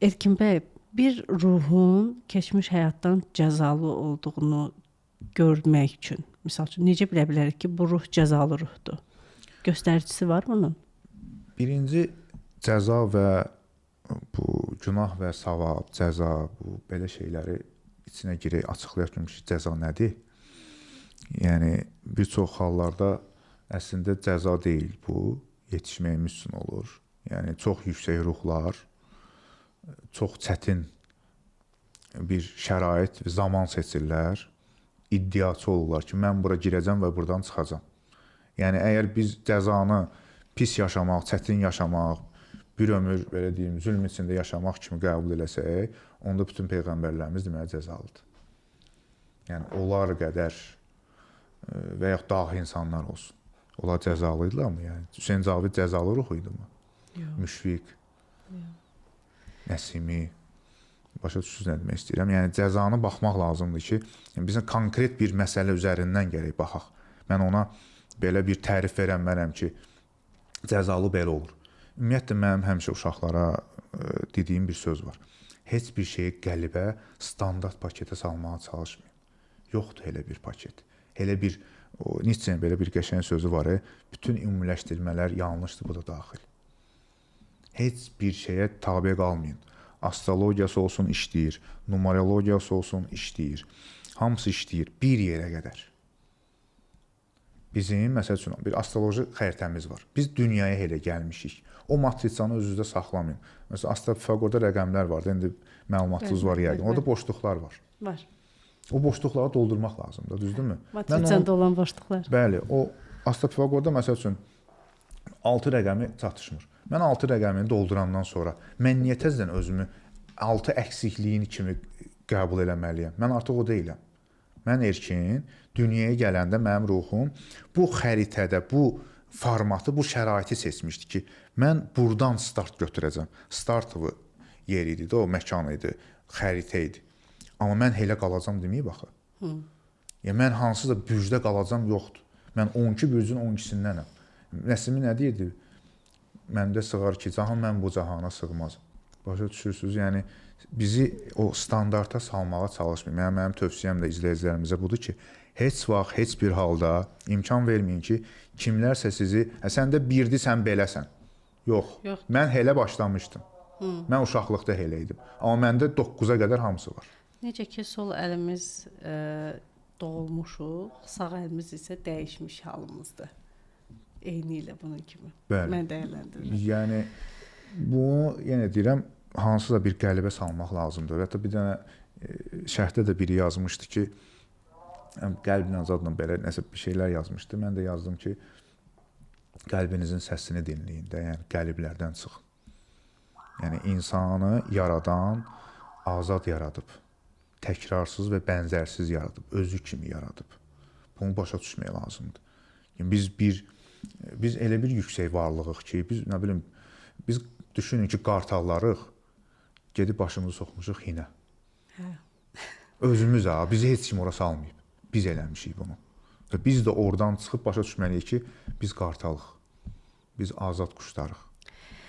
Erkin bəy, bir ruhun keçmiş həyatdan cəzalı olduğunu görmək üçün, misal üçün necə bilə bilərik ki, bu ruh cəzalı ruhdur? Göstəricisi var bunun? Birinci cəza və bu günah və savab, cəza, bu belə şeyləri içinə girək, açıqlayaq ki, cəza nədir? Yəni bir çox hallarda əslində cəza deyil bu, yetişməyimiz üçün olur. Yəni çox yüksək ruhlar çox çətin bir şərait və zaman seçirlər. İddiaçı olurlar ki, mən bura girəcəm və burdan çıxacam. Yəni əgər biz cəzanı pis yaşamaq, çətin yaşamaq, bir ömür belə deyim, zülm içində yaşamaq kimi qəbul eləsək, onda bütün peyğəmbərlərimiz deməli cəzalıdır. Yəni onlar qədər və yaxud dahi insanlar olsun. Onlar cəzalı idilər mi? Yəni Hüseyn Cavid cəzalı ruh idi mi? Yox. Müşfiq, Yox. Nəsimi, başa düşürsünüz nə demək istəyirəm? Yəni cəzanı baxmaq lazımdır ki, yəni bizim konkret bir məsələ üzərindən gərək baxaq. Mən ona belə bir tərif verəmərəm ki, cəzalı belə olur. Ümumiyyətlə mənim həmişə uşaqlara dediyim bir söz var. Heç bir şeyi qəlibə, standart paketə salmağa çalışmayın. Yoxdur elə bir paket. Elə bir o Nietzsche-nin belə bir qəşəng sözü var. Bütün ümumiləşdirmələr yanlışdır, bu da daxil. Heç bir şeyə tabe qalmayın. Astrologiyası olsun işləyir, numerologiyası olsun işləyir. Hamısı işləyir bir yerə qədər. Bizim məsəl üçün bir astroloji xəritəmiz var. Biz dünyaya elə gəlmişik. O matritsanı özünüzdə saxlamayın. Məsələn, Astrofagorda rəqəmlər var. İndi məlumatınız var yəqin. Orada boşluqlar var. Var. O boşluqları doldurmaq lazımdır, düzdürmü? Matritsanda olan boşluqlar. Bəli, o Astrofagorda məsəl üçün 6 rəqəmi çatışmır. Mən 6 rəqəmini doldurandan sonra mən niyə təzədən özümü 6 əksikliyini kimi qəbul eləməliyəm? Mən artıq o deyiləm. Mən Erkin, dünyaya gələndə mənim ruhum bu xəritədə, bu formatı, bu şəraiti seçmişdi ki, mən burdan start götürəcəm. Startovu yer idi də, o məkan idi, xəritə idi. Amma mən elə qalacam deməyib axı. Yəni mən hansısa bürcdə qalacam yoxdur. Mən 12 bürcün 12-sindənəm. Nəsimi nə deyirdi? Məndə sığar ki, cahan, mən bu cahana sığmazam. Başa düşürsünüz? Yəni bizi o standarta salmağa çalışmayın. Yəni mənim tövsiyəm də izləyicilərimizə budur ki, heç vaxt heç bir halda imkan verməyin ki, kimlərsə sizi, sən də birdi, sən beləsən. Yox. Yox. Mən elə başlamışdım. Mən uşaqlıqda elə idim. Amma məndə 9-a qədər hamısı var. Necə ki sol əlimiz doğulmuşuq, sağ əlimiz isə dəyişmiş halımızdır. Eyni ilə bunun kimi. Bəli. Mən dəyərləndirirəm. Yəni bunu yenə deyirəm, hansısa bir qəlibə salmaq lazımdır. Hətta bir dənə şərhdə də biri yazmışdı ki, qəlblə zadla belə nəsə bir şeylər yazmışdı. Mən də yazdım ki, qəlbinizin səsini dinləyin də, yəni qəliblərdən çıxın. Yəni insanı yaradan azad yaradıb. Təkrarsız və bənzərsiz yaradıb, özü kimi yaradıb. Bunu başa düşmək lazımdır. Yəni biz elə bir yüksək varlığıq ki, biz nə bilim, biz düşünün ki, qartallarıq, gedib başımızı soxmuşuq hinə. Hə. Özümüz ha, bizi heç kim ora salmayıb. Biz eləmişik bunu. Və biz də oradan çıxıb başa düşməliyik ki, biz qartalıq. Biz azad quşlarıq.